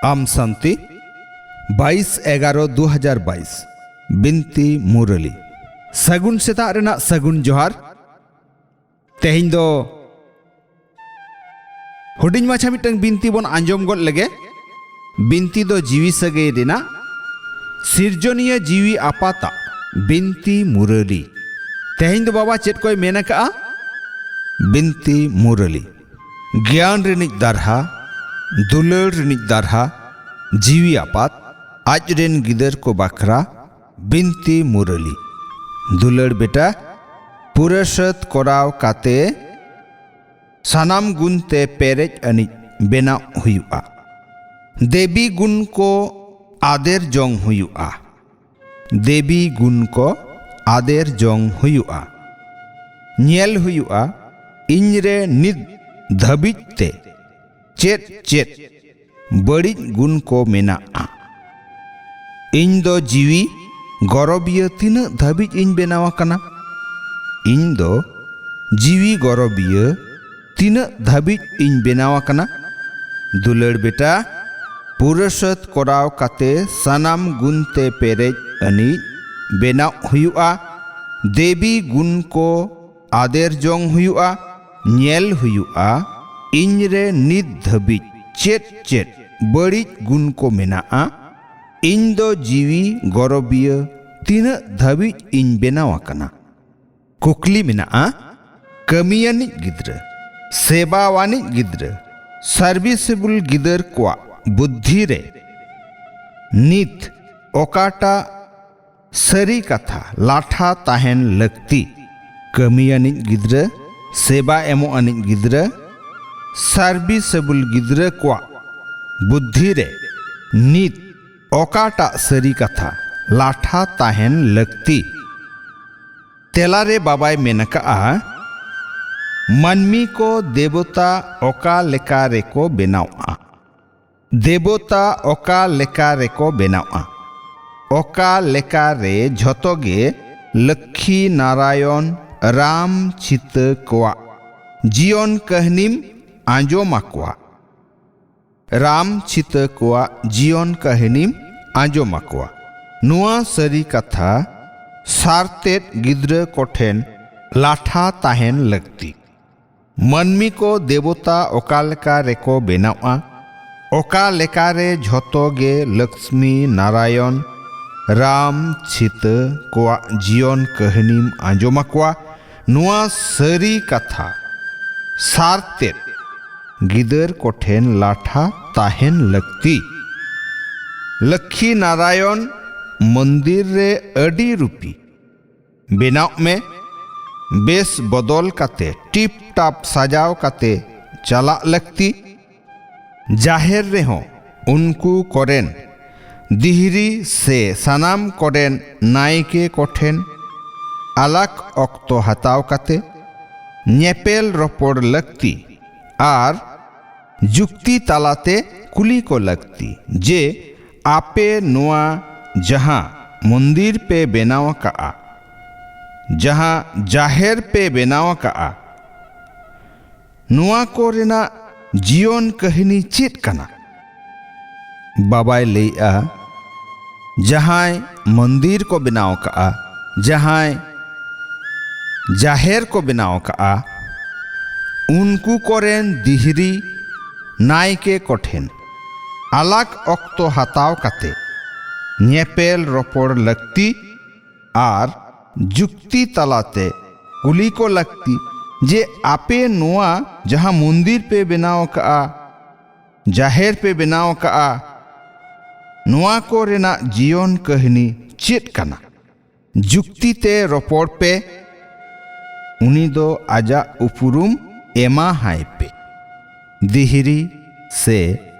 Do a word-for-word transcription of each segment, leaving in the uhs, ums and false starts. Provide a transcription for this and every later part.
ᱟᱢ ᱥᱟᱱᱛᱤ, ᱵᱟᱭᱤᱥ ᱮᱜᱟᱨᱚ ᱫᱩ ᱦᱟᱡᱟᱨ ᱵᱟᱭᱤᱥ, ᱵᱤᱱᱛᱤ ᱢᱩᱨᱟᱹᱞᱤ᱾ ᱥᱟᱹᱜᱩᱱ ᱥᱮᱛᱟᱜ ᱨᱮᱱᱟᱜ ᱥᱟᱹᱜᱩᱱ ᱡᱚᱦᱟᱨ᱾ ᱛᱮᱦᱮᱧ ᱫᱚ ᱦᱩᱰᱤᱧ ᱢᱟᱪᱷᱟ ᱢᱤᱫᱴᱟᱝ ᱵᱤᱱᱛᱤ ᱵᱚᱱ ᱟᱸᱡᱚᱢ ᱜᱚᱫ ᱞᱮᱜᱮ᱾ ᱵᱤᱱᱛᱤ ᱫᱚ ᱡᱤᱣᱤ ᱥᱟᱹᱜᱟᱹᱭ ᱨᱮᱱᱟᱜ, ᱥᱤᱨᱡᱚᱱᱤᱭᱟᱹ ᱡᱤᱣᱤ ᱟᱯᱟᱛᱟᱜ ᱵᱤᱱᱛᱤ ᱢᱩᱨᱟᱹᱞᱤ᱾ ᱛᱮᱦᱮᱧ ᱫᱚ ᱵᱟᱵᱟ ᱪᱮᱫ ᱠᱚᱭ ᱢᱮᱱ ᱟᱠᱟᱜᱼᱟ? ᱵᱤᱱᱛᱤ ᱢᱩᱨᱟᱹᱞᱤ᱾ ᱜᱮᱭᱟᱱ ᱨᱤᱱᱤᱡ ᱫᱟᱨᱦᱟ, ᱫᱩᱞᱟᱹᱲ ᱨᱤᱱᱤᱡ ᱫᱟᱨᱦᱟ, ᱡᱤᱣᱤ ᱟᱯᱟᱛ, ᱟᱡ ᱨᱮᱱ ᱜᱤᱫᱟᱹᱨ ᱠᱚ ᱵᱟᱠᱷᱨᱟ ᱵᱤᱱᱛᱤ ᱢᱩᱨᱟᱹᱞᱤ᱾ ᱫᱩᱞᱟᱹᱲ ᱵᱮᱴᱟ, ᱯᱩᱨᱟᱹ ᱥᱟᱹᱛ ᱠᱚᱨᱟᱣ ᱠᱟᱛᱮ ᱥᱟᱱᱟᱢ ᱜᱩᱱ ᱛᱮ ᱯᱮᱨᱮᱡ ᱟᱹᱱᱤᱡ ᱵᱮᱱᱟᱣ ᱦᱩᱭᱩᱜᱼᱟ᱾ ᱫᱮᱵᱤ ᱜᱩᱱ ᱠᱚ ᱟᱫᱮᱨ ᱡᱚᱝ ᱦᱩᱭᱩᱜᱼᱟ᱾ ᱫᱮᱵᱤ ᱜᱩᱱ ᱠᱚ ᱟᱫᱮᱨ ᱡᱚᱝ ᱦᱩᱭᱩᱜᱼᱟ᱾ ᱧᱮᱞ ᱦᱩᱭᱩᱜᱼᱟ, ᱤᱧᱨᱮ ᱱᱤᱛ ᱫᱷᱟᱹᱵᱤᱡ ᱛᱮ ᱪᱮᱫ ᱪᱮᱫ ᱵᱟᱹᱲᱤᱡ ᱜᱩᱱ ᱠᱚ ᱢᱮᱱᱟᱜᱼᱟ᱾ ᱤᱧ ᱫᱚ ᱡᱤᱣᱤ ᱜᱚᱨᱚᱵᱤᱭᱟᱹ ᱛᱤᱱᱟᱹᱜ ᱫᱷᱟᱹᱵᱤᱡ ᱤᱧ ᱵᱮᱱᱟᱣ ᱟᱠᱟᱱᱟ? ᱤᱧ ᱫᱚ ᱡᱤᱣᱤ ᱜᱚᱨᱚᱵᱤᱭᱟᱹ ᱛᱤᱱᱟᱹᱜ ᱫᱷᱟᱹᱵᱤᱡ ᱤᱧ ᱵᱮᱱᱟᱣ ᱟᱠᱟᱱᱟ? ᱫᱩᱞᱟᱹᱲ ᱵᱮᱴᱟ, ᱯᱩᱨᱟᱹ ᱥᱟᱹᱛ ᱠᱚᱨᱟᱣ ᱠᱟᱛᱮ ᱥᱟᱱᱟᱢ ᱜᱩᱱ ᱛᱮ ᱯᱮᱨᱮᱡ ᱟᱹᱱᱤᱡ ᱵᱮᱱᱟᱣ ᱦᱩᱭᱩᱜᱼᱟ᱾ ᱫᱮᱵᱤ ᱜᱩᱱ ᱠᱚ ᱟᱫᱮᱨ ᱡᱚᱝ ᱦᱩᱭᱩᱜᱼᱟ᱾ ᱧᱮᱞ ᱦᱩᱭᱩᱜᱼᱟ, ᱤᱧᱨᱮ ᱱᱤᱛ ᱫᱷᱟᱹᱵᱤᱡ ᱪᱮᱫ ᱪᱮᱫ ᱵᱟᱹᱲᱤᱡ ᱜᱩᱱ ᱠᱚ ᱢᱮᱱᱟᱜᱼᱟ᱾ ᱤᱧ ᱫᱚ ᱡᱤᱣᱤ ᱜᱚᱨᱚᱵᱤᱭᱟᱹ ᱛᱤᱱᱟᱹᱜ ᱫᱷᱟᱹᱵᱤᱡ ᱤᱧ ᱵᱮᱱᱟᱣ ᱟᱠᱟᱱᱟ? ᱠᱩᱠᱞᱤ ᱢᱮᱱᱟᱜᱼᱟ, ᱠᱟᱹᱢᱤᱭᱟᱱᱤᱡ ᱜᱤᱫᱽᱨᱟᱹ, ᱥᱮᱵᱟᱣᱟᱱᱤᱡ ᱜᱤᱫᱽᱨᱟᱹ, serviceable ᱜᱤᱫᱟᱹᱨ ᱠᱚᱣᱟᱜ ᱵᱩᱫᱽᱫᱷᱤ ᱨᱮ ᱱᱤᱛ ᱚᱠᱟᱴᱟᱜ ᱥᱟᱹᱨᱤ ᱠᱟᱛᱷᱟ ᱞᱟᱴᱷᱟ ᱛᱟᱦᱮᱱ ᱞᱟᱹᱠᱛᱤ? ᱠᱟᱹᱢᱤᱭᱟᱱᱤᱡ ᱜᱤᱫᱽᱨᱟᱹ, ᱥᱮᱵᱟ ᱮᱢᱚᱜ ᱟᱹᱱᱤᱡ ᱜᱤᱫᱽᱨᱟᱹ, serviceable ᱜᱤᱫᱽᱨᱟᱹ ᱠᱚᱣᱟᱜ ᱵᱩᱫᱽᱫᱷᱤ ᱨᱮ ᱱᱤᱛ ᱚᱠᱟᱴᱟᱜ ᱥᱟᱹᱨᱤ ᱠᱟᱛᱷᱟ ᱞᱟᱴᱷᱟ ᱛᱟᱦᱮᱱ ᱞᱟᱹᱠᱛᱤ? ᱛᱮᱞᱟᱨᱮ ᱵᱟᱵᱟᱭ ᱢᱮᱱ ᱟᱠᱟᱜᱼᱟ, ᱢᱟᱹᱱᱢᱤ ᱠᱚ ᱫᱮᱵᱚᱛᱟ ᱚᱠᱟ ᱞᱮᱠᱟ ᱨᱮᱠᱚ ᱵᱮᱱᱟᱣᱜᱼᱟ? ᱫᱮᱵᱚᱛᱟ ᱚᱠᱟ ᱞᱮᱠᱟ ᱨᱮᱠᱚ ᱵᱮᱱᱟᱣᱜᱼᱟ? ᱚᱠᱟ ᱞᱮᱠᱟ ᱨᱮ ᱡᱷᱚᱛᱚ ᱜᱮ ᱞᱚᱠᱠᱷᱤ ᱱᱟᱨᱟᱭᱚᱱ ᱨᱟᱢ ᱪᱷᱤᱛᱟᱹ ᱠᱚᱣᱟᱜ ᱡᱤᱭᱚᱱ ᱠᱟᱹᱦᱱᱤᱢ ᱟᱸᱡᱚᱢ ᱟᱠᱚᱣᱟ? ᱨᱟᱢ ᱪᱷᱤᱛᱟᱹ ᱠᱚᱣᱟᱜ ᱡᱤᱭᱚᱱ ᱠᱟᱹᱦᱱᱤᱢ ᱟᱸᱡᱚᱢ ᱟᱠᱚᱣᱟ᱾ ᱱᱚᱣᱟ ᱥᱟᱹᱨᱤ ᱠᱟᱛᱷᱟ ᱥᱟᱨᱛᱮᱫ ᱜᱤᱫᱽᱨᱟᱹ ᱠᱚᱴᱷᱮᱱ ᱞᱟᱴᱷᱟ ᱛᱟᱦᱮᱱ ᱞᱟᱹᱠᱛᱤ᱾ ᱢᱟᱹᱱᱢᱤ ᱠᱚ ᱫᱮᱵᱚᱛᱟ ᱚᱠᱟ ᱞᱮᱠᱟ ᱨᱮᱠᱚ ᱵᱮᱱᱟᱣᱜᱼᱟ, ᱚᱠᱟ ᱞᱮᱠᱟᱨᱮ ᱡᱷᱚᱛᱚ ᱜᱮ ᱞᱚᱠᱥᱢᱤ ᱱᱟᱨᱟᱭᱚᱱ ᱨᱟᱢ ᱪᱷᱤᱛᱟᱹ ᱠᱚᱣᱟᱜ ᱡᱤᱭᱚᱱ ᱠᱟᱹᱦᱱᱤᱢ ᱟᱸᱡᱚᱢ ᱟᱠᱚᱣᱟ, ᱱᱚᱣᱟ ᱥᱟᱹᱨᱤ ᱠᱟᱛᱷᱟ ᱥᱟᱨᱛᱮᱫ ᱜᱤᱫᱟᱹᱨ ᱠᱚᱴᱷᱮᱱ ᱞᱟᱴᱷᱟ ᱛᱟᱦᱮᱱ ᱞᱟᱹᱠᱛᱤ᱾ ᱞᱚᱠᱠᱷᱤ ᱱᱟᱨᱟᱭᱚᱱ ᱢᱚᱱᱫᱤᱨ ᱨᱮ ᱟᱹᱰᱤ ᱨᱩᱯᱤ ᱵᱮᱱᱟᱣ ᱢᱮ᱾ ᱵᱮᱥ ᱵᱚᱫᱚᱞ ᱠᱟᱛᱮ, ᱴᱤᱯ ᱴᱟᱯ ᱥᱟᱡᱟᱣ ᱠᱟᱛᱮ ᱪᱟᱞᱟᱜ ᱞᱟᱹᱠᱛᱤ᱾ ᱡᱟᱦᱮᱨ ᱨᱮᱦᱚᱸ ᱩᱱᱠᱩ ᱠᱚᱨᱮᱱ ᱫᱤᱦᱨᱤ ᱥᱮ ᱥᱟᱱᱟᱢ ᱠᱚᱨᱮᱱ ᱱᱟᱭᱠᱮ ᱠᱚᱴᱷᱮᱱ ᱟᱞᱟᱜᱽ ᱚᱠᱛᱚ ᱦᱟᱛᱟᱣ ᱠᱟᱛᱮ ᱧᱮᱯᱮᱞ ᱨᱚᱯᱚᱲ ᱞᱟᱹᱠᱛᱤ ᱟᱨ ᱡᱩᱠᱛᱤ ᱛᱟᱞᱟᱛᱮ ᱠᱩᱞᱤ ᱠᱚ ᱞᱟᱹᱠᱛᱤ ᱡᱮ, ᱟᱯᱮ ᱱᱚᱣᱟ ᱡᱟᱦᱟᱸ ᱢᱚᱱᱫᱤᱨ ᱯᱮ ᱵᱮᱱᱟᱣ ᱟᱠᱟᱫᱼᱟ, ᱡᱟᱦᱟᱸ ᱡᱟᱦᱮᱨ ᱯᱮ ᱵᱮᱱᱟᱣ ᱟᱠᱟᱫᱼᱟ, ᱱᱚᱣᱟ ᱠᱚ ᱨᱮᱱᱟᱜ ᱡᱤᱭᱚᱱ ᱠᱟᱹᱦᱱᱤ ᱪᱮᱫ ᱠᱟᱱᱟ? ᱵᱟᱵᱟᱭ ᱞᱟᱹᱭᱮᱜᱼᱟ, ᱡᱟᱦᱟᱸᱭ ᱢᱚᱱᱫᱤᱨ ᱠᱚ ᱵᱮᱱᱟᱣ ᱟᱠᱟᱫᱼᱟ, ᱡᱟᱦᱟᱸᱭ ᱡᱟᱦᱮᱨ ᱠᱚ ᱵᱮᱱᱟᱣ ᱟᱠᱟᱫᱼᱟ, ᱩᱱᱠᱩ ᱠᱚᱨᱮᱱ ᱫᱤᱦᱨᱤ ᱱᱟᱭᱠᱮ ᱠᱚᱴᱷᱮᱱ ᱟᱞᱟᱜᱽ ᱚᱠᱛᱚ ᱦᱟᱛᱟᱣ ᱠᱟᱛᱮ ᱧᱮᱯᱮᱞ ᱨᱚᱯᱚᱲ ᱞᱟᱹᱠᱛᱤ ᱟᱨ ᱡᱩᱠᱛᱤ ᱛᱟᱞᱟᱛᱮ ᱠᱩᱞᱤ ᱠᱚ ᱞᱟᱹᱠᱛᱤ ᱡᱮ, ᱟᱯᱮ ᱱᱚᱣᱟ ᱡᱟᱦᱟᱸ ᱢᱚᱱᱫᱤᱨ ᱯᱮ ᱵᱮᱱᱟᱣ ᱟᱠᱟᱫᱼᱟ, ᱡᱟᱦᱮᱨ ᱯᱮ ᱵᱮᱱᱟᱣ ᱟᱠᱟᱫᱼᱟ, ᱱᱚᱣᱟ ᱠᱚ ᱨᱮᱱᱟᱜ ᱡᱤᱭᱚᱱ ᱠᱟᱹᱦᱱᱤ ᱪᱮᱫ ᱠᱟᱱᱟ? ᱡᱩᱠᱛᱤ ᱛᱮ ᱨᱚᱯᱚᱲ ᱯᱮ᱾ ᱩᱱᱤ ᱫᱚ ᱟᱡᱟᱜ ᱩᱯᱨᱩᱢ ᱮᱢᱟ ᱦᱟᱭ ᱯᱮ᱾ ᱫᱤᱦᱨᱤ ᱥᱮ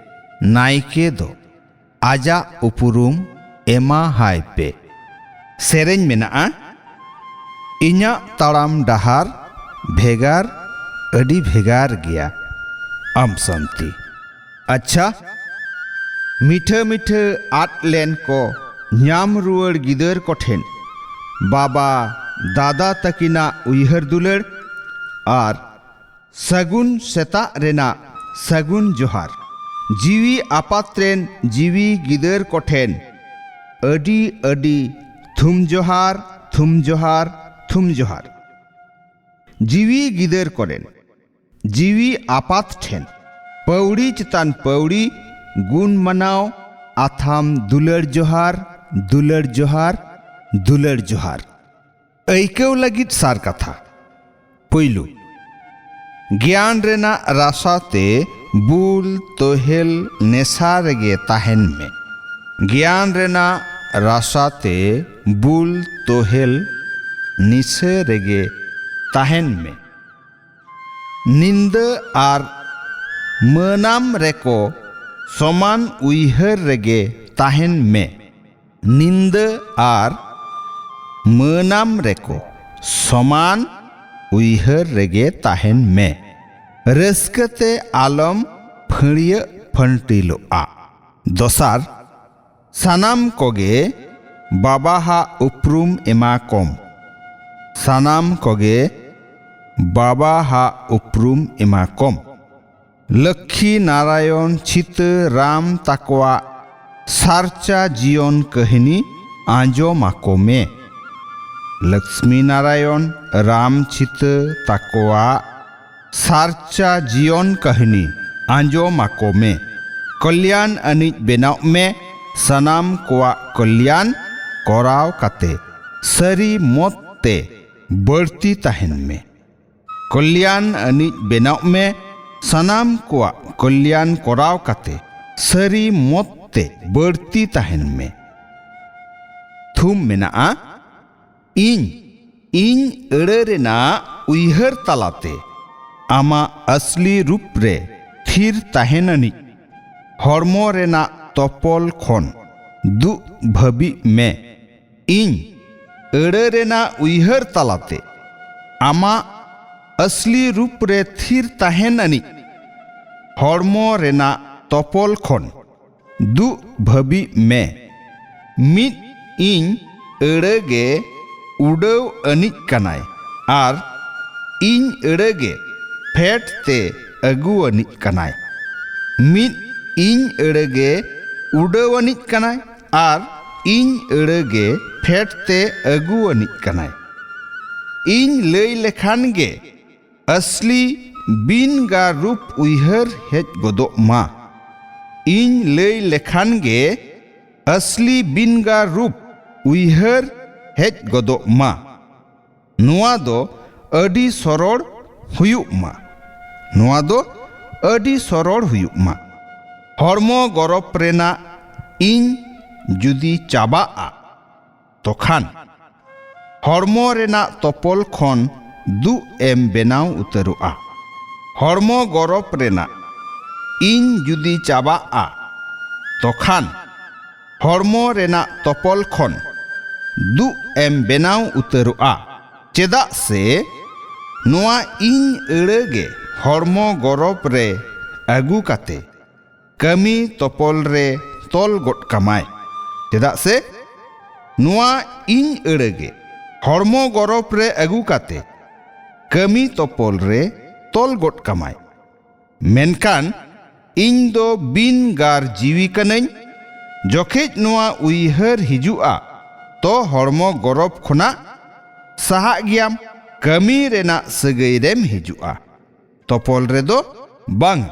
ᱱᱟᱭᱠᱮ ᱫᱚ ᱟᱡᱟᱜ ᱩᱯᱨᱩᱢ ᱮᱢᱟ ᱦᱟᱭ ᱯᱮ᱾ ᱥᱮᱨᱮᱧ ᱢᱮᱱᱟᱜᱼᱟ, ᱤᱧᱟᱜ ᱛᱟᱲᱟᱢ ᱰᱟᱦᱟᱨ ᱵᱷᱮᱜᱟᱨ, ᱟᱹᱰᱤ ᱵᱷᱮᱜᱟᱨ ᱜᱮᱭᱟ᱾ ᱟᱢ ᱥᱟᱱᱛᱤ᱾ ᱟᱪᱪᱷᱟ, ᱢᱤᱴᱷᱟᱹ ᱢᱤᱴᱷᱟᱹ ᱟᱫ ᱞᱮᱱ ᱠᱚ ᱧᱟᱢ ᱨᱩᱣᱟᱹᱲ ᱜᱤᱫᱟᱹᱨ ᱠᱚᱴᱷᱮᱱ ᱵᱟᱵᱟ, ᱫᱟᱫᱟ ᱛᱟᱹᱠᱤᱱᱟᱜ ᱩᱭᱦᱟᱹᱨ ᱫᱩᱞᱟᱹᱲ ᱟᱨ ᱥᱟᱹᱜᱩᱱ ᱥᱮᱛᱟᱜ ᱨᱮᱱᱟᱜ ᱥᱟᱹᱜᱩᱱ ᱡᱚᱦᱟᱨ᱾ ᱡᱤᱣᱤ ᱟᱯᱟᱛ ᱨᱮᱱ ᱡᱤᱣᱤ ᱜᱤᱫᱟᱹᱨ ᱠᱚᱴᱷᱮᱱ ᱟᱹᱰᱤ ᱟᱹᱰᱤ ᱛᱷᱩᱢ ᱡᱚᱦᱟᱨ, ᱛᱷᱩᱢ ᱡᱚᱦᱟᱨ, ᱛᱷᱩᱢ ᱡᱚᱦᱟᱨ᱾ ᱡᱤᱣᱤ ᱜᱤᱫᱟᱹᱨ ᱠᱚᱨᱮᱱ ᱡᱤᱣᱤ ᱟᱯᱟᱛ ᱴᱷᱮᱱ ᱯᱟᱹᱣᱲᱤ ᱪᱮᱛᱟᱱ ᱯᱟᱹᱣᱲᱤ ᱜᱩᱱ ᱢᱟᱱᱟᱣ ᱟᱛᱷᱟᱢ ᱫᱩᱞᱟᱹᱲ ᱡᱚᱦᱟᱨ, ᱫᱩᱞᱟᱹᱲ ᱡᱚᱦᱟᱨ, ᱫᱩᱞᱟᱹᱲ ᱡᱚᱦᱟᱨ᱾ ᱟᱹᱭᱠᱟᱹᱣ ᱞᱟᱹᱜᱤᱫ ᱥᱟᱨ ᱠᱟᱛᱷᱟ᱾ ᱯᱩᱭᱞᱩ, ᱜᱮᱭᱟᱱ ᱨᱮᱱᱟᱜ ᱨᱟᱥᱟ ᱛᱮ ᱵᱩᱞ ᱛᱚᱦᱮᱞ ᱱᱮᱥᱟ ᱨᱮᱜᱮ ᱛᱟᱦᱮᱱ ᱢᱮ᱾ ᱜᱮᱭᱟᱱ ᱨᱮᱱᱟᱜ ᱨᱟᱥᱟ ᱛᱮ ᱵᱩᱞ ᱛᱚᱦᱮᱞ ᱱᱤᱥᱟᱹ ᱨᱮᱜᱮ ᱛᱟᱦᱮᱱ ᱢᱮ᱾ ᱱᱤᱱᱫᱟᱹ ᱟᱨ ᱢᱟᱹᱱᱟᱢ ᱨᱮᱠᱚ ᱥᱚᱢᱟᱱ ᱩᱭᱦᱟᱹᱨ ᱨᱮᱜᱮ ᱛᱟᱦᱮᱱ ᱢᱮ᱾ ᱱᱤᱱᱫᱟᱹ ᱟᱨ ᱢᱟᱹᱱᱟᱢ ᱨᱮᱠᱚ ᱥᱚᱢᱟᱱ ᱩᱭᱦᱟᱹᱨ ᱨᱮᱜᱮ ᱛᱟᱦᱮᱱ ᱢᱮ᱾ ᱨᱟᱹᱥᱠᱟᱹ ᱛᱮ ᱟᱞᱚᱢ ᱯᱷᱟᱹᱲᱤᱭᱟᱹᱜ ᱯᱷᱟᱹᱱᱴᱤᱞᱚᱜᱼᱟ᱾ ᱫᱚᱥᱟᱨ, ᱥᱟᱱᱟᱢ ᱠᱚᱜᱮ ᱵᱟᱵᱟ ᱦᱟᱜ ᱩᱯᱨᱩᱢ ᱮᱢᱟ ᱠᱚᱢ᱾ ᱥᱟᱱᱟᱢ ᱠᱚᱜᱮ ᱵᱟᱵᱟ ᱦᱟᱜ ᱩᱯᱨᱩᱢ ᱮᱢᱟ ᱠᱚᱢ᱾ ᱞᱚᱠᱠᱷᱤ ᱱᱟᱨᱟᱭᱚᱱ ᱪᱷᱤᱛᱟᱹ ᱨᱟᱢ ᱛᱟᱠᱚᱣᱟᱜ ᱥᱟᱨᱪᱟ ᱡᱤᱭᱚᱱ ᱠᱟᱹᱦᱱᱤ ᱟᱸᱡᱚᱢ ᱟᱠᱚ ᱢᱮ᱾ ᱞᱚᱠᱥᱢᱤ ᱱᱟᱨᱟᱭᱚᱱ ᱨᱟᱢ ᱪᱷᱤᱛᱟᱹ ᱛᱟᱠᱚᱣᱟᱜ ᱥᱟᱨᱪᱟ ᱡᱤᱭᱚᱱ ᱠᱟᱹᱦᱱᱤ ᱟᱸᱡᱚᱢ ᱟᱠᱚ ᱢᱮ᱾ ᱠᱚᱞᱭᱟᱱ ᱟᱹᱱᱤᱡ ᱵᱮᱱᱟᱣ ᱢᱮ᱾ ᱥᱟᱱᱟᱢ ᱠᱚᱣᱟᱜ ᱠᱚᱞᱭᱟᱱ ᱠᱚᱨᱟᱣ ᱠᱟᱛᱮ ᱥᱟᱹᱨᱤ ᱢᱚᱛ ᱛᱮ ᱵᱟᱹᱲᱛᱤ ᱛᱟᱦᱮᱱ ᱢᱮ᱾ ᱠᱚᱞᱭᱟᱱ ᱟᱹᱱᱤᱡ ᱵᱮᱱᱟᱣ ᱢᱮ᱾ ᱥᱟᱱᱟᱢ ᱠᱚᱣᱟᱜ ᱠᱚᱞᱭᱟᱱ ᱠᱚᱨᱟᱣ ᱠᱟᱛᱮ ᱥᱟᱹᱨᱤ ᱢᱚᱛ ᱛᱮ ᱵᱟᱹᱲᱛᱤ ᱛᱟᱦᱮᱱ ᱢᱮ᱾ ᱛᱷᱩᱢ ᱢᱮᱱᱟᱜᱼᱟ, ᱤᱧ, ᱤᱧ ᱟᱹᱲᱟᱹ ᱨᱮᱱᱟᱜ ᱩᱭᱦᱟᱹᱨ ᱛᱟᱞᱟᱛᱮ ᱟᱢᱟᱜ ᱟᱥᱞᱤ ᱨᱩᱯ ᱨᱮ ᱛᱷᱤᱨ ᱛᱟᱦᱮᱱ ᱟᱹᱱᱤᱡ ᱦᱚᱲᱢᱚ ᱨᱮᱱᱟᱜ ᱛᱚᱯᱚᱞ ᱠᱷᱚᱱ ᱫᱩᱜ ᱵᱷᱟᱹᱵᱤᱜ ᱢᱮ᱾ ᱤᱧ ᱟᱹᱲᱟᱹ ᱨᱮᱱᱟᱜ ᱩᱭᱦᱟᱹᱨ ᱛᱟᱞᱟᱛᱮ ᱟᱢᱟᱜ ᱟᱥᱞᱤ ᱨᱩᱯ ᱨᱮ ᱛᱷᱤᱨ ᱛᱟᱦᱮᱱ ᱟᱹᱱᱤᱡ ᱦᱚᱲᱢᱚ ᱨᱮᱱᱟᱜ ᱛᱚᱯᱚᱞ ᱠᱷᱚᱱ ᱫᱩᱜ ᱵᱷᱟᱹᱵᱤᱜ ᱢᱮ᱾ ᱢᱤᱫ ᱤᱧ ᱟᱹᱲᱟᱹ ᱜᱮ ᱩᱰᱟᱹᱣ ᱟᱹᱱᱤᱡ ᱠᱟᱱᱟᱭ ᱟᱨ ᱤᱧ ᱟᱹᱲᱟᱹ ᱜᱮ ᱯᱷᱮᱰ ᱛᱮ ᱟᱹᱜᱩ ᱟᱹᱱᱤᱡ ᱠᱟᱱᱟᱭ᱾ ᱢᱤᱫ ᱤᱧ ᱟᱹᱲᱟᱹ ᱜᱮ ᱩᱰᱟᱹᱣ ᱟᱹᱱᱤᱡ ᱠᱟᱱᱟᱭ ᱟᱨ ᱤᱧ ᱟᱹᱲᱟᱹ ᱜᱮ ᱯᱷᱮᱰ ᱛᱮ ᱟᱹᱜᱩ ᱟᱹᱱᱤᱡ ᱠᱟᱱᱟᱭ᱾ ᱤᱧ ᱞᱟᱹᱭ ᱞᱮᱠᱷᱟᱱ ᱜᱮ ᱟᱥᱞᱤ ᱵᱤᱱ ᱜᱟ ᱨᱩᱯ ᱩᱭᱦᱟᱹᱨ ᱦᱮᱡ ᱜᱚᱫᱚᱜ ᱢᱟ᱾ ᱤᱧ ᱞᱟᱹᱭ ᱞᱮᱠᱷᱟᱱ ᱜᱮ ᱟᱥᱞᱤ ᱵᱤᱱ ᱜᱟ ᱨᱩᱯ ᱩᱭᱦᱟᱹᱨ ᱦᱮᱡ ᱜᱚᱫᱚᱜ ᱢᱟ᱾ ᱱᱚᱣᱟ ᱫᱚ ᱟᱹᱰᱤ ᱥᱚᱨᱚᱲ ᱦᱩᱭᱩᱜ ᱢᱟ᱾ ᱱᱚᱣᱟ ᱫᱚ ᱟᱹᱰᱤ ᱥᱚᱨᱚᱲ ᱦᱩᱭᱩᱜ ᱢᱟ᱾ ᱦᱚᱲᱢᱚ ᱜᱚᱨᱚᱵ ᱨᱮᱱᱟᱜ ᱤᱧ ᱡᱩᱫᱤ ᱪᱟᱵᱟᱜᱼᱟ, ᱛᱚᱠᱷᱟᱱ ᱦᱚᱲᱢᱚ ᱨᱮᱱᱟᱜ ᱛᱚᱯᱚᱞ ᱠᱷᱚᱱ ᱫᱩᱜ ᱮᱢ ᱵᱮᱱᱟᱣ ᱩᱛᱟᱹᱨᱚᱜᱼᱟ᱾ ᱦᱚᱲᱢᱚ ᱜᱚᱨᱚᱵ ᱨᱮᱱᱟᱜ ᱤᱧ ᱡᱩᱫᱤ ᱪᱟᱵᱟᱜᱼᱟ, ᱛᱚᱠᱷᱟᱱ ᱦᱚᱲᱢᱚ ᱨᱮᱱᱟᱜ ᱛᱚᱯᱚᱞ ᱠᱷᱚᱱ ᱫᱩᱜ ᱮᱢ ᱵᱮᱱᱟᱣ ᱩᱛᱟᱹᱨᱚᱜᱼᱟ᱾ ᱪᱮᱫᱟᱜ ᱥᱮ ᱱᱚᱣᱟ ᱤᱧ ᱟᱹᱲᱟᱹ ᱜᱮ ᱦᱚᱲᱢᱚ ᱜᱚᱨᱚᱵ ᱨᱮ ᱟᱹᱜᱩ ᱠᱟᱛᱮ ᱠᱟᱹᱢᱤ ᱛᱚᱯᱚᱞ ᱨᱮ ᱛᱚᱞ ᱜᱚᱫ ᱠᱟᱢᱟᱭ᱾ ᱪᱮᱫᱟᱜ ᱥᱮ ᱱᱚᱣᱟ ᱤᱧ ᱟᱹᱲᱟᱹ ᱜᱮ ᱦᱚᱲᱢᱚ ᱜᱚᱨᱚᱵ ᱨᱮ ᱟᱹᱜᱩ ᱠᱟᱛᱮ ᱠᱟᱹᱢᱤ ᱛᱚᱯᱚᱞ ᱨᱮ ᱛᱚᱞ ᱜᱚᱫ ᱠᱟᱢᱟᱭ᱾ ᱢᱮᱱᱠᱷᱟᱱ ᱤᱧ ᱫᱚ ᱵᱤᱱ ᱜᱟᱨ ᱡᱤᱣᱤ ᱠᱟᱹᱱᱟᱹᱧ᱾ ᱡᱚᱠᱷᱮᱡ ᱱᱚᱣᱟ ᱩᱭᱦᱟᱹᱨ ᱦᱤᱡᱩᱜᱼᱟ, ᱛᱚ ᱦᱚᱲᱢᱚ ᱜᱚᱨᱚᱵ ᱠᱷᱚᱱᱟᱜ ᱥᱟᱦᱟᱜ ᱜᱮᱭᱟᱢ, ᱠᱟᱹᱢᱤ ᱨᱮᱱᱟᱜ ᱥᱟᱹᱜᱟᱹᱭ ᱨᱮᱢ ᱦᱤᱡᱩᱜᱼᱟ᱾ ᱛᱚᱯᱚᱞ ᱨᱮᱫᱚ ᱵᱟᱝ᱾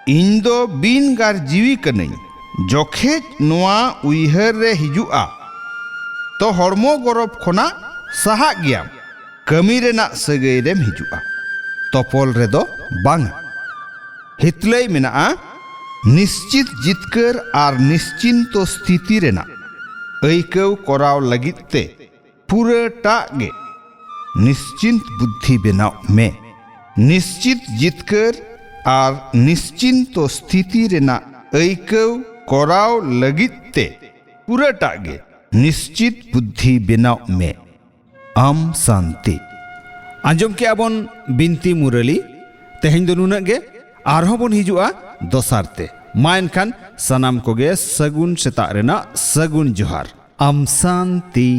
ᱤᱧ ᱫᱚ ᱵᱤᱱ ᱜᱟᱨ ᱡᱤᱣᱤ ᱠᱟᱹᱱᱟᱹᱧ᱾ ᱡᱚᱠᱷᱮᱡ ᱱᱚᱣᱟ ᱩᱭᱦᱟᱹᱨ ᱨᱮ ᱦᱤᱡᱩᱜᱼᱟ, ᱛᱚ ᱦᱚᱲᱢᱚ ᱜᱚᱨᱚᱵ ᱠᱷᱚᱱᱟᱜ ᱥᱟᱦᱟᱜ ᱜᱮᱭᱟᱢ, ᱠᱟᱹᱢᱤ ᱨᱮᱱᱟᱜ ᱥᱟᱹᱜᱟᱹᱭ ᱨᱮᱢ ᱦᱤᱡᱩᱜᱼᱟ᱾ ᱛᱚᱯᱚᱞ ᱨᱮᱫᱚ ᱵᱟᱝᱟ᱾ ᱦᱤᱛᱞᱟᱹᱭ ᱢᱮᱱᱟᱜᱼᱟ, ᱱᱤᱥᱪᱤᱛ ᱡᱤᱛᱠᱟᱹᱨ ᱟᱨ ᱱᱤᱥᱪᱤᱱᱛᱚ ᱥᱛᱷᱤᱛᱤ ᱨᱮᱱᱟᱜ ᱟᱹᱭᱠᱟᱹᱣ ᱠᱚᱨᱟᱣ ᱞᱟᱹᱜᱤᱫ ᱛᱮ ᱯᱩᱨᱟᱹᱴᱟᱜ ᱜᱮ ᱱᱤᱥᱪᱤᱱᱛ ᱵᱩᱫᱽᱫᱷᱤ ᱵᱮᱱᱟᱣ ᱢᱮ᱾ ᱱᱤᱥᱪᱤᱛ ᱡᱤᱛᱠᱟᱹᱨ ᱟᱨ ᱱᱤᱥᱪᱤᱱᱛᱚ ᱥᱛᱷᱤᱛᱤ ᱨᱮᱱᱟᱜ ᱟᱹᱭᱠᱟᱹᱣ ᱠᱚᱨᱟᱣ ᱞᱟᱹᱜᱤᱫ ᱛᱮ ᱯᱩᱨᱟᱹᱴᱟᱜ ᱜᱮ ᱱᱤᱥᱪᱤᱛ ᱵᱩᱫᱽᱫᱷᱤ ᱵᱮᱱᱟᱣ ᱢᱮ᱾ ᱟᱢ ᱥᱟᱱᱛᱤ᱾ ᱟᱸᱡᱚᱢ ᱠᱮᱜᱼᱟ ᱵᱚᱱ ᱵᱤᱱᱛᱤ ᱢᱩᱨᱟᱹᱞᱤ᱾ ᱛᱮᱦᱮᱧ ᱫᱚ ᱱᱩᱱᱟᱹᱜ ᱜᱮ, ᱟᱨᱦᱚᱸ ᱵᱚᱱ ᱦᱤᱡᱩᱜᱼᱟ ᱫᱚᱥᱟᱨ ᱛᱮ᱾ ᱢᱟ ᱮᱱᱠᱷᱟᱱ ᱥᱟᱱᱟᱢ ᱠᱚᱜᱮ ᱥᱟᱹᱜᱩᱱ ᱥᱮᱛᱟᱜ ᱨᱮᱱᱟᱜ ᱥᱟᱹᱜᱩᱱ ᱡᱚᱦᱟᱨ᱾ ᱟᱢ ᱥᱟᱱᱛᱤ᱾